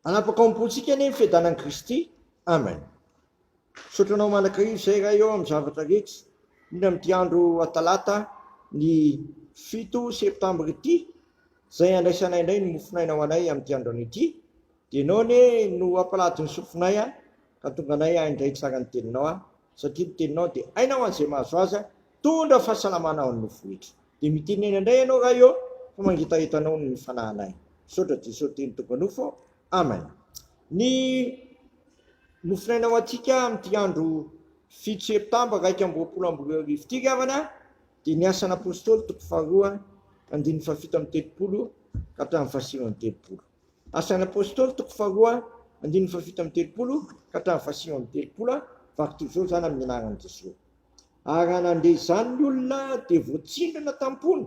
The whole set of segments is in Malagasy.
Hanapaka ao am-pontsika anie ny fiadanan'i Kristy. Amen. Misaotra anao mandrakariva izay Ray ô amin'ny zavatra rehetra, indrindra amin'ity andro atalata ny 7 septambra ity, izay handraisanay indray ny mofon'aina ho anay amin'ity andro anio ity. Dia ianao anie no hampalady ny sofinay ka tonga anay haindray tsara ny teninao satria ny teninao dia aina ho an'izay mahazo azy, tondra fahasalamana ho an'ny nofo rehetra. Dia mitenena indray ianao Ray ô fa mangetaheta anao ny fanahinay. Misaotra Jesoa teny tonga nofo ô. Amen. Ny mofonaina ho antsika amin'ity andro 7 septambra 2021 ity ry havana dia ny asan'ny apostoly toko faharoa andininy faha-37 ka hatramin'ny faha-39. Asan'ny apostoly toko faharoa andininy faha-37 ka hatramin'ny faha-39 vaky toy izao izany amin'ny anaran'i Jesoa. Ary raha nandre izany ny olona, dia voatsindrona tam-pony,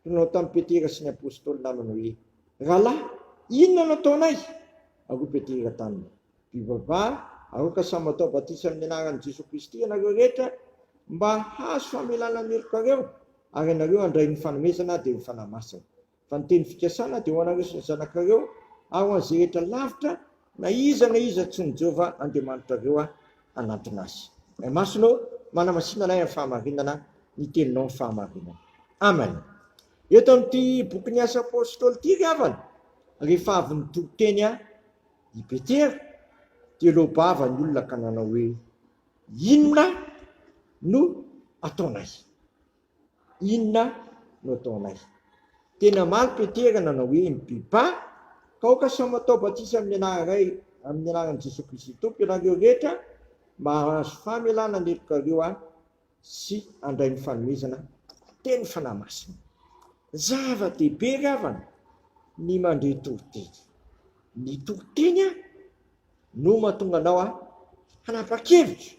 toy ny nanao tamin'i Petera sy ny apostoly namany hoe, Rahalahy, inona no ataonay? Ary hoy Petera taminy, Mivavaha, ary aoka samy hatao batisa amin'ny anaran'i Jesoa Kristy ianareo rehetra, mba hahazo famelana ny helokareo, ary ianareo handray ny fanomezana, dia ny Fanahy Masina. Fa ny teny fikasana dia ho anareo sy ny zanakareo ary ho an'izay rehetra lavitra, na iza na iza antsoin'i Jehovah Andriamanitrareo hanantona azy. Ray Masina ô, manamasina anay amin'ny fahamarinana, ny teninao ny fahamarinana. Amen. Eto amin'ity bokin'ny Asa Apôstôly ity ry havana, rehefa avy nitory teny i Petera, dia loa-bava ny olona ka nanao hoe, Inona no ataonay? Inona no ataonay? Dia namaly Petera nanao hoe, Mibebaha, ka aoka samy hatao batisa amin'ny anaranay, amin'ny anaran'i Jesoa Kristy Tompo ianareo rehetra, mba hahazo famelana ny helokareo sy handray ny fanomezana teny Fanahy Masina. Zava-dehibe ry havana ny mandre toriteny. Ny toriteny no mahatonga anao hanapa-kevitra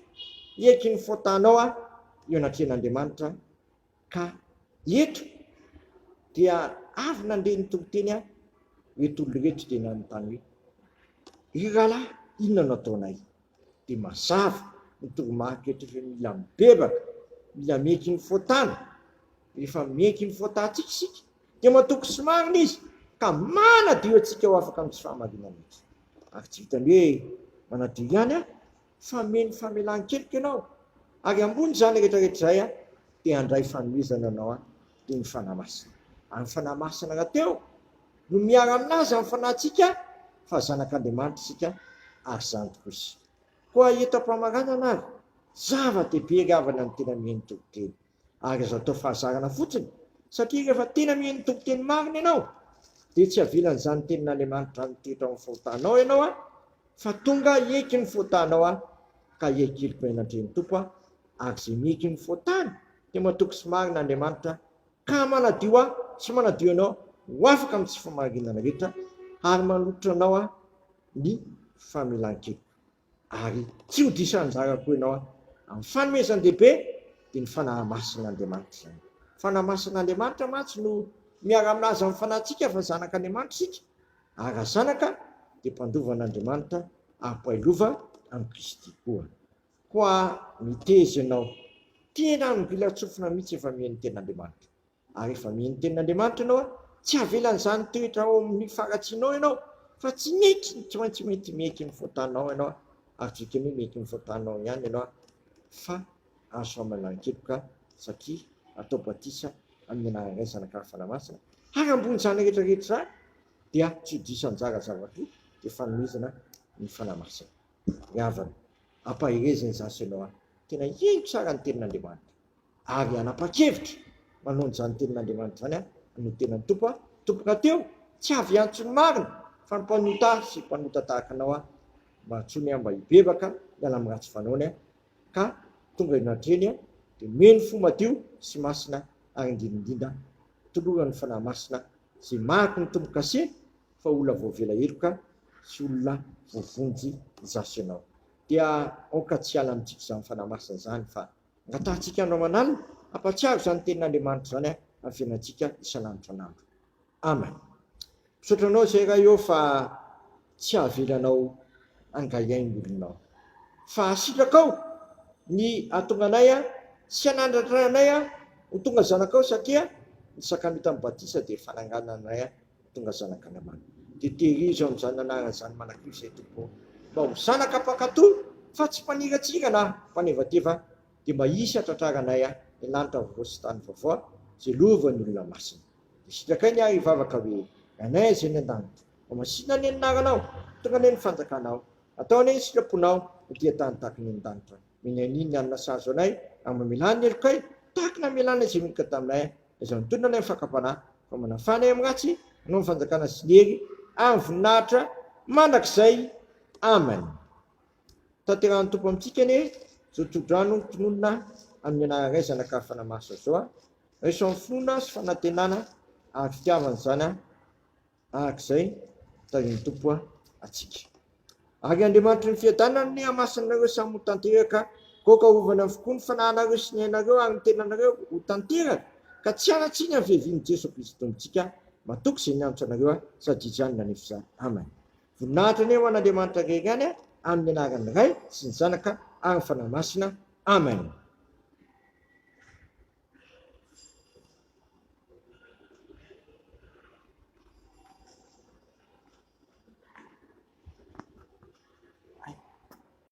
hiaiky ny faotanao eo anatrehan'Andriamanitra ka eto dia avy nandre ny toriteny aho ireto olona ireto dia nanontany hoe ry rahalahy inona no ataonay dia mazava ny toromarika eto fa mila mibebaka mila miaiky ny faotana rehefa miaiky ny faotantsika isika Dia matoky sy marina izy ka manadio antsika ho afaka amin'ny tsy fahamarinana rehetra. Ary tsy vitan'ny hoe manadio ihany aho, fa mino famelan-keloka ianao. Ary ambony izany rehetra rehetra izay dia handray fanomezana anao dia ny Fanahy Masina. Ary ny Fanahy Masina rahateo no miara-milaza amin'ny fanahintsika fa zanak'Andriamanitra isika ary izany tokoa isika. Koa eto am-pamaranana ary, zava-dehibe ry havana ny tena mihaino toriteny. Ary azo atao fahazarana fotsiny, satria rehefa tena mihaino toriteny marina ianao, dia tsy avelan'izany tenin'Andriamanitra mitoetra ao amin'ny fahotanao ianao an, fa tonga hiaiky ny fahotanao an, ka hiaiky heloka eny anatrehan'ny Tompo an, ary izay miaiky ny fahotany dia matoky sy marina Andriamanitra ka manadio ahy sy manadio anao ho afaka amin'ny tsy fahamarinana rehetra ary manolotra anao an ny famelan-keloka. Ary tsy ho diso anjara koa ianao amin'ny fanomezan-dehibe dia ny Fanahy Masin'Andriamanitra izany. Fanahy Masin'Andriamanitra mantsy no miara-milaza amin'ny fanahintsika fa zanak'Andriamanitra isika, ary raha zanaka dia mpandova an'Andriamanitra ary mpailova amin'i Kristy koa. Koa miteza ianao, tena mivilan-tsofina mihitsy efa mihaino ny tenin'Andriamanitra. Ary rehefa mino ny tenin'Andriamanitra ianao, tsy avelan'izany toetra ao amin'ny faharatsianao ianao, fa tsy mety, tsy maintsy mety miaiky ny fahotanao ianao, ary tsy vitan'ny hoe miaiky ny fahotanao ihany ianao, fa azo famelan-keloka satria atao batisa amin'ny anaran'ny Ray, Zanaka ary Fanahy Masina, ary ambonin'izany rehetra rehetra izany dia tsy ho diso anjara zava-droa dia fanomezana ny Fanahy Masina. Ry havana, ampaherezina izaho sy ianao, tena hino tsara ny tenin'Andriamanitra. ary hanapa-kevitra manao an'izany tenin'Andriamanitra izany aho no tena ny Tompo aho, Tompo rahateo tsy avy hiantso ny marina fa ny mpanota sy mpanota tahaka anao aho mba antsoiny aho mba hibebaka hiala amin'ny ratsy fanaony aho ka tonga eo anatrehany aho dia omeny fo madio sy masina ary indrindra indrindra tolorany ny Fanahy Masina izay mariky ny tombo-kase fa olona voavela heloka sy olona voavonjy izaho sy ianao dia aoka tsy hiala amintsika izany Fanahy Masina izany fa Angatahantsika andro aman'alina hampatsiaro izany tenin'Andriamanitra izany amin'ny fiainantsika isan'andro isan'andro. Amen. Misaotra anao izay Ray ô fa tsy avelanao hangahiahy ny olonao. Fa sitrakao ny hahatonga anay sy hanandratra anay ho tonga zanakao satria ny sakamitan'ny batisa dia fananganana anay ho tonga zanak'Andriamanitra. Dia tehirizo amin'izany anarana izany mandrakariva izay Tompo ô. Mba ho zanaka mpankatò fa tsy mpaniratsira na mpanevateva dia mba hisy hatratraranay ny lanitra vaovao sy tany vaovao izay lovan'ny olona masina. Dia sitrakay ny ahy hivavaka hoe, Rainay izay any an-danitra, ho masina anie ny anaranao, tonga anie ny fanjakanao, atao anie ny sitraponao ety an-tany tahaka ny any an-danitra. Minia ny hanina sahaza anay ary mamelà ny helokay tahaka ny namelàna izay meloka taminay. Aiza mitonona anay amin'ny fakam-panahy, fa manafà anay amin'ny ratsy, hanao ny fanjakana sy ny hery ary ny voninahitra mandrakizay. Amen. Tanterahan'ny Tompo amintsika anie izao tsodrano tononina amin'ny anaran'ny Ray, Zanaka ary Fanahy Masina izao. Raiso amin'ny finoana sy fanantenana ary fitiavana izany araka izay tahin'ny Tompo antsika. Ary Andriamanitry ny fiadanana anie hamasina anareo samy ho tanteraka, koa arovana avokoa ny fanahinareo sy ny ainareo ary ny tenanareo ho tanteraka, ka tsy hanan-tsiny amin'ny fiavian'i Jeso Kristy Tompontsika. Matoky izay niantso anareo aho, sady Izy ihany nanefa izany. Amen. Voninahitra anie ho an'Andriamanitra irery ihany, amin'ny anaran'ny Ray sy ny Zanaka ary ny Fanahy Masina. Amen.